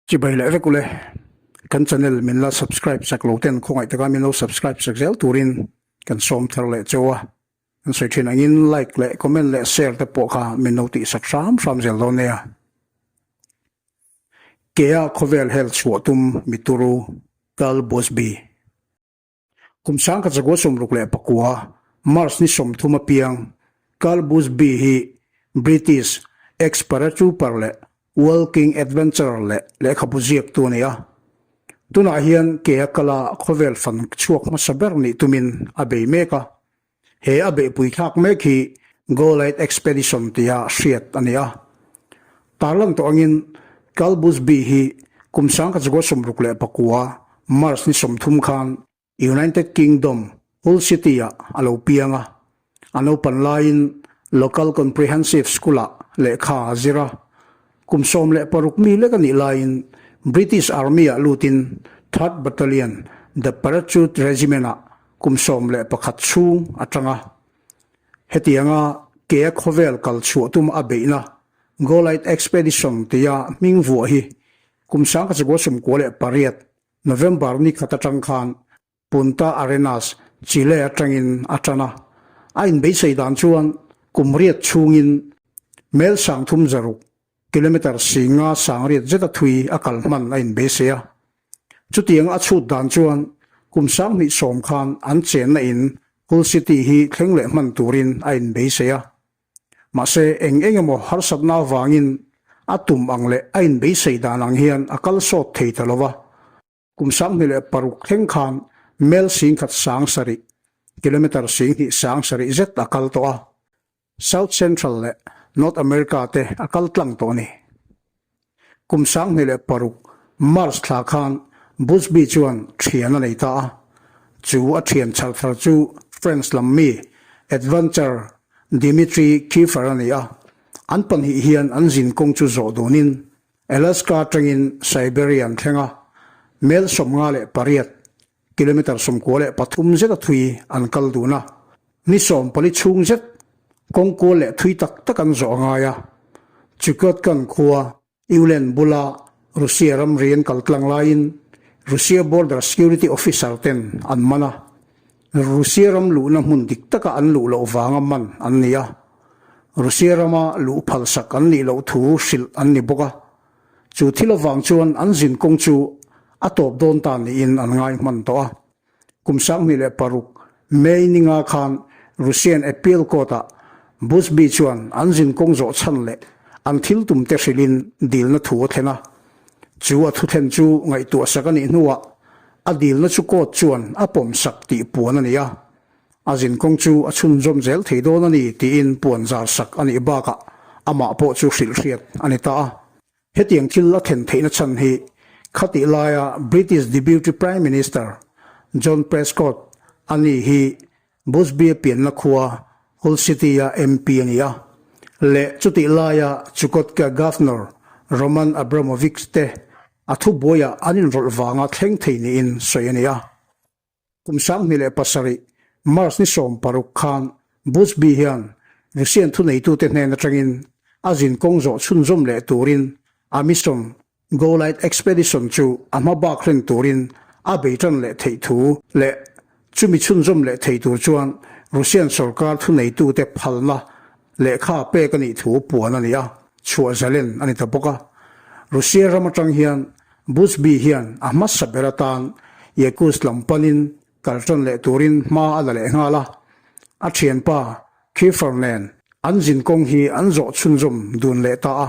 Chibai leh vek ule, kan channel min la subscribe sak lo ten khawngaih taka min lo subscribe sak zel turin kan sawm thar leh cheu a, kan sawi thin angin like leh comment leh share te pawh kha min lo tih sak hram hram zel dawn nia. Kea khawvel hel chhuah tum mituru Carl Busby. Kum sangkhat zakua 69, March ni 30 apiang, Carl Busby hi British ex-paratrooper leh World King Adventurer leh lehkhabu ziaktu a ni a. Tunah hian ke a kal a, khawvel fan chhuak hmasa ber nih tumin a bei mek a. He a beihpui thlak mek hi Goliath Expedition tia hriat a ni a. Tarlan tawh angin Carl Busby hi kum 1969 March ni 30 khan United Kingdom, Hull City-ah a lo piang a. A naupan laiin Local Comprehensive School-ah lehkha a zir a. Kum 16 mi lek a nih laiin British Army-ah lutin Third Battalion, The Parachute Regiment-ah kum 11 chhung a tang a. Hetianga kea khawvel kal chhuah tum a beihna Goliath Expedition tia hming vuah hi kum 1998 November ni khat atang khan Punta Arenas, Chile atangin a tan a. A inbeisei dan chuan kum riat chhungin mel 360, kilometre singa sangriat zeta thui a kal hman a inbeisei a. Chutiang a chhut dan chuan kum 2010 khan an chenna in Hull City hi thleng leh hman turin a inbeisei a. Mahse eng eng emaw harsatna avangin a tum ang leh a inbeisei dan ang hian a kal sawt thei ta lo va. Kum 2006 thleng khan mel 1070, kilometre 2700 zet a kal tawh a. South Central leh North America te a kal tlang tawh a ni. Kum 2006 March thla khan Busby chuan thian a nei ta a, chu a thian chhar thar chu French lam mi adventurer Dimitri Kieffer a ni a, an pahnih hian an zin kawng chu zawh dunin Alaska atangin Siberia an thleng a, mel 58, kilometre 93 zeta thui an kal dun a, ni 14 chhung zet kawng kual leh thui tak tak an zawh a ngai a. Chukotkan khua Ulen bula Russia ramri an kal tlang laiin Russia Border Security Officer ten an man a, Russia ram luhna hmun dik taka an luh loh vanga man an ni a, Russia rama luh phalsak an nih loh thu hrilh an ni bawk a. Chu thil avang chuan an zin kawng chu a tawp dawn ta niin an ngai hman tawh a. Kum 2006 May ninga khan Russian Appeal Court-ah Busby chuan an zin kawng zawh chhan leh an thil tum te hrilhin dilna thu a thlen a. Chu a thuthlen chu ngaihtuahsak a nih hnuah a dilna chu court chuan a pawmsak tih puan a ni a. A zinkawng chu a chhunzawm zel thei dawn a ni tiin puan zar sak a nih bakah amah pawh chu hrilh hriat a ni ta a. Hetiang thil a thlen theihna chhan hi khatih laia British Deputy Prime Minister John Prescott a ni hi Busby-a pianna khua Hull City-a MP a ni a, leh chutih laia Chukotka Governor Roman Abramovich te a thubuaiah an inrawlh vanga thleng thei niin sawi a ni a. Kum 2007 March ni 16 khan Busby hian Russian thuneitute hnen atangin a zin kawng zawh chhunzawm leh turin a mission Goliath Expedition chu a hma bak hlen turin a bei tan leh theih thu leh chumi chhunzawm leh thei tur chuan Russian sorkar thuneitute phalna lehkha pek a nih thu puan a ni a, chhuah zalen a ni ta bawk a. Russia ram atang hian Busby hian a hmasa ber atan Yakutsk lam panin kal tan leh turin hma a la leh nghal a. A thianpa Kiefer nen an zin kawng hi an zawh chhunzawm dun leh ta a.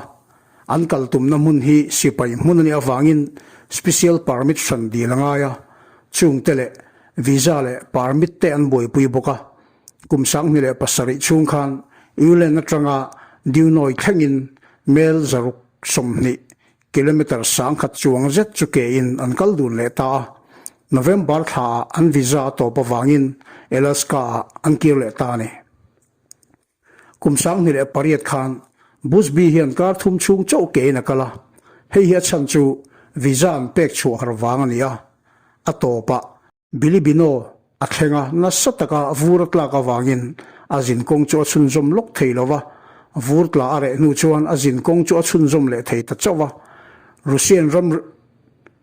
An kal tumna hmun hi sipai hmun a nih avangin special permit hran dil a ngai a, chungte leh visa leh permit te an buaipui bawk a. Kum 2007 chhung khan Ireland atanga Deunoy thlengin mel 620, kilometre 1000 chuang zet chu kein an kal dun leh ta a. November thlaah an visa a tawp avangin Alaska-ah an kir leh ta a ni. Kum 2008 khan Busby hian kar thum chhung chauh kein a kal a, hei hi a chhan chu visa an pek chhuah har vang a ni a, a tawpah Bilibino a thleng a, nasa taka vur a tlak avangin a zin kawng chu a chhunzawm lawk thei lo va, vur tla a reh hnu chuan a zin kawng chu a chhunzawm leh thei ta chauh va. Russian ram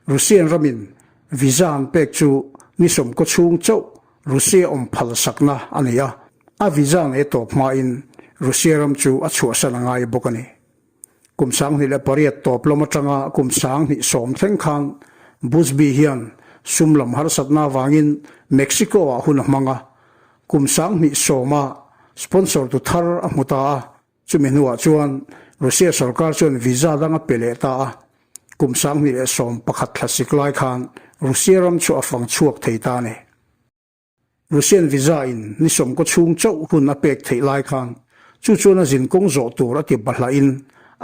Russian ramin visa an pek chu ni sawmkaw chhung chauh Russia awm phal sakna a ni a, a visa nei tawp hmain Russia ram chu a chhuahsan a ngai bawk a ni. Kum 2008 tawp lam atanga kum 2010 thleng khan Busby hian sum lam harsatna avangin Mexico-ah hun a hmang a, kum 2010 a sponsor tu thar a hmu ta a, chumi hnuah chuan Russia sorkar chuan visa dang a pe leh ta a, kum 2011 thlasik lai khan Russia ram chu a fang chhuak thei ta a ni. Russian visa in ni sawmkaw chhung chauh hun a pek theih lai khan chu chuan a zin kawng zawh tur a ti bahlahin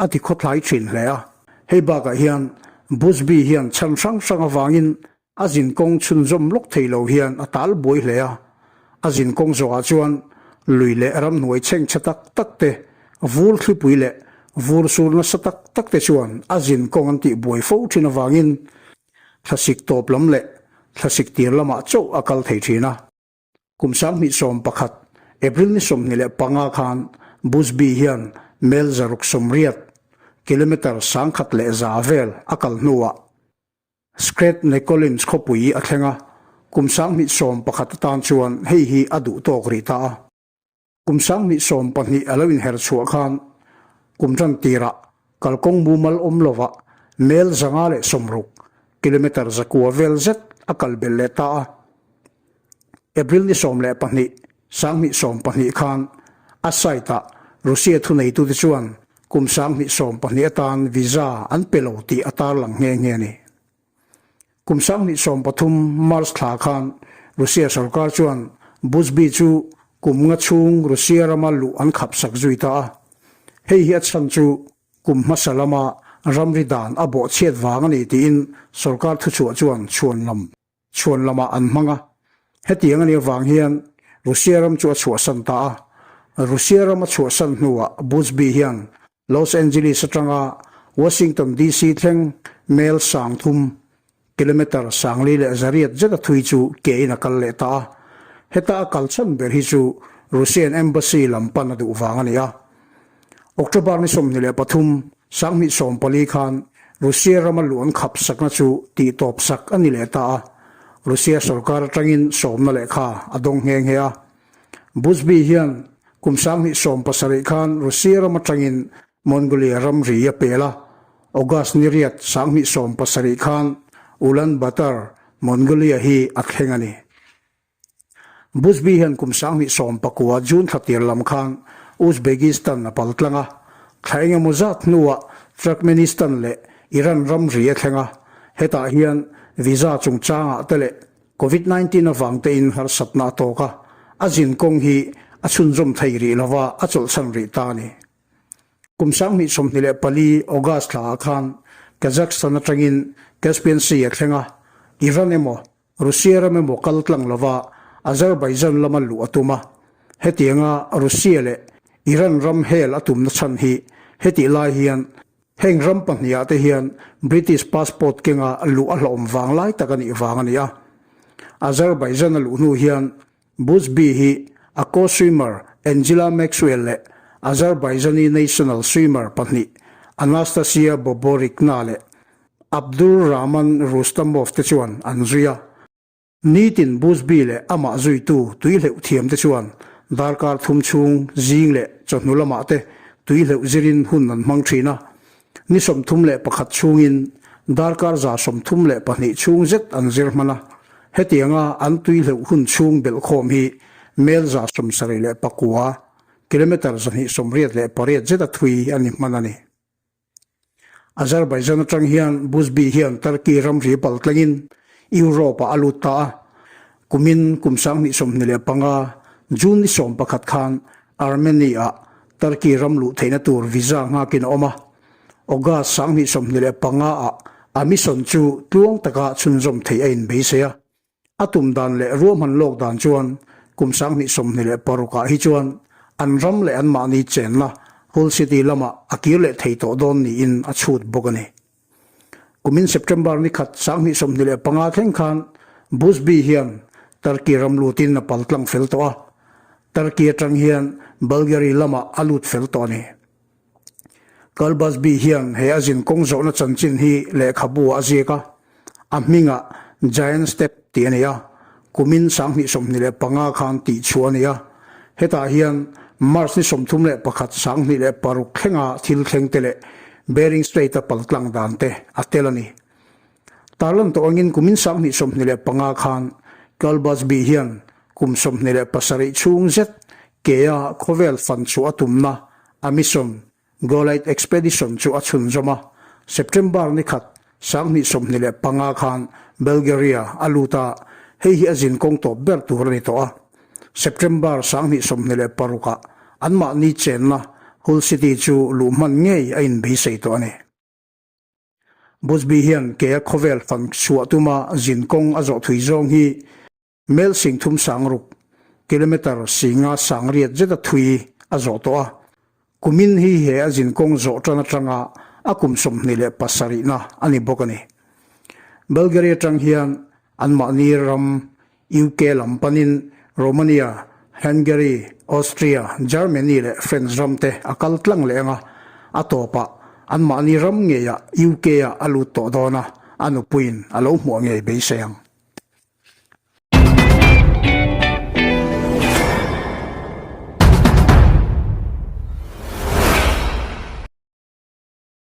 a ti khawthlai thin hle a. Hei bakah hian Busby hian chhan hrang hrang avangin a zin kawng chhunzawm lawk thei lo hian a tal buai hle a. A zin kawng zawhah chuan lui leh ramhnuai chhengchhe tak tak te, vur thlipui leh vur sur nasa tak tak te chuan a zin kawng an tih buai fo thin avangin Thlasik tawp lam leh thlasik tir lamah chauh a kal thei thin a. Kum 2011, April ni 25 khan Busby hian mel 680, kilometre 1100 vel a kal hnuah Srednekolymsk khawpui a thleng a, kum 2011 atan chuan hei hi a duh tawk rih ta a. Kum 2012 a lo inher chhuah khan kum tan tirah kalkawng mumal awm lovah mel 560, kilometre 900 vel zet a kal belh leh ta a. April ni 12, 2012 khan a site-ah Russia thuneitute chuan kum 2012 atan visa an pe lo tih a tarlang nghe nghe a ni. Kum 2013 March thla khan Russia sorkar chuan Busby chu kum nga chhung Russia rama luh an khapsak zui ta a. Hei hi a chhan chu kum hmasa lama ramri dan a bawhchhiat vang a ni tiin sorkar thuchhuah chuan chhuanlam chhuan lamah an hmang a. Hetiang a nih avang hian Russia ram chu a chhuahsan ta a. Russia ram a chhuahsan hnuah Busby hian Los Angeles atanga Washington DC thleng mel 3000, kilometre 4100 zet a thui chu kein a kal leh ta a. Heta a kal chhan ber hi chu Russian Embassy lam pan a duh vang a ni a. October ni 23, 2014 khan Russia rama luh an khap sakna chu tihtawp sak a ni leh ta a. Russia sorkar atangin sawmna lehkha a dawng nghe nghe a. Busby hian kum 2017 khan Russia ram atangin Mongolia ramri a pel a, August ni riat 2017 khan Ulaanbaatar, Mongolia hi a thleng a ni. Busby hian kum 2019 June thla tir lam khan Uzbekistan a pal tlang a, thla engemaw zat hnuah Turkmenistan leh Iran ramri a thleng a, hetah hian visa chungchangah te leh Covid 19 avang tein harsatna a tawk a, a zin kawng hi a chhunzawm thei rih lova a chawlhsan rih ta a ni. Kum 2024 August thlaah khan Kazakhstan atangin Caspian Sea a thleng a, Iran emaw Russia ram emaw kal tlang lova Azerbaijan lama luh a tum a. Hetianga Russia leh Iran ram hel a tumna chhan hi hetih lai hian Heng ram pahnihah te hian British passport kenga luh a hlawm vang lai tak a nih vang a ni a. Azerbaijan a luh hnu hian Busby hi a co-swimmer Angela Maxwell leh Azerbaijani national swimmer pahnih Anastasia Boborikna leh Abdulrahman Rustamov te chuan an zui a. Nitin Busby leh amah zuitu tuihleuh thiamte chuan darkar thum chhung zing leh chawhnu lamah te tuihleuh zirin hun an hmang thin a. Ni 31 chhungin darkar 132 chhung zet an zir hman a. Hetianga an tuihleuh hun chhung belhkhawm hi mel 79, kilometre 288 zeta thui a ni hman a ni. Azerbaijan atang hian Busby hian Turkey ramri pal tlengin Europe-ah a lut ta a. Kumin kum 2025 June ni 11 khan Armenia-ah Turkey ram luh theihna tur visa nghakin a awm a. August 2025-ah a mission chu tluang taka chhunzawm theih a inbeisei a. A tum dan leh ruahman lawk dan chuan kum 2026 ah hi chuan an ram leh anmahni chenna Hull City lamah a kir leh thei tawh dawn niin a chhut bawk a ni. Kumin September ni khat 2025 thleng khan Busby hian Turkey ram lutin a pal tlang fel tawh a, Turkey atang hian Bulgaria lamah a lut fel tawh a ni. Carl Busby hian he a zin kawng zawhna chanchin hi lehkhabu ah a ziak a, a hmingah Giant Step tih a ni a, kumin 2025 khan tih chhuah a ni a. Hetah hian March ni 31 2006 thlenga thil thleng te leh Bering Strait a paltlang dan te a tel a ni. Tarlan tawh angin kumin 2025 khan Carl Busby hian kum 27 chhung zet kea khawvel fan chhuah a tumna a mission Golite Expedition chu a chhunzawm a, September ni khat 2025 khan Bulgaria a lut a, hei hi a zin kawng tawp ber tur a ni tawh a. September 2026 ah anmahni chenna Hull City chu luh hman ngei a inbeisei tawh a ni. Busby hian kea khawvel fan chhuah tuma zin kawng a zawh thui zawng hi Mel sing thum sang ruk, kilometre singa sang riat zeta thui a zawh tawh a. Kumin hi he a zinkawng zawh tan atanga a kum 27 na a ni bawk a ni. Bulgaria atang hian anmahni ram UK lam panin Romania, Hungary, Austria, Germany leh France ram te a kal tlang leh ang a, a tawpah anmahni ram ngeiah UK-ah a lut tawh dawn a, a nupuiin a lo hmuah ngei beisei ang.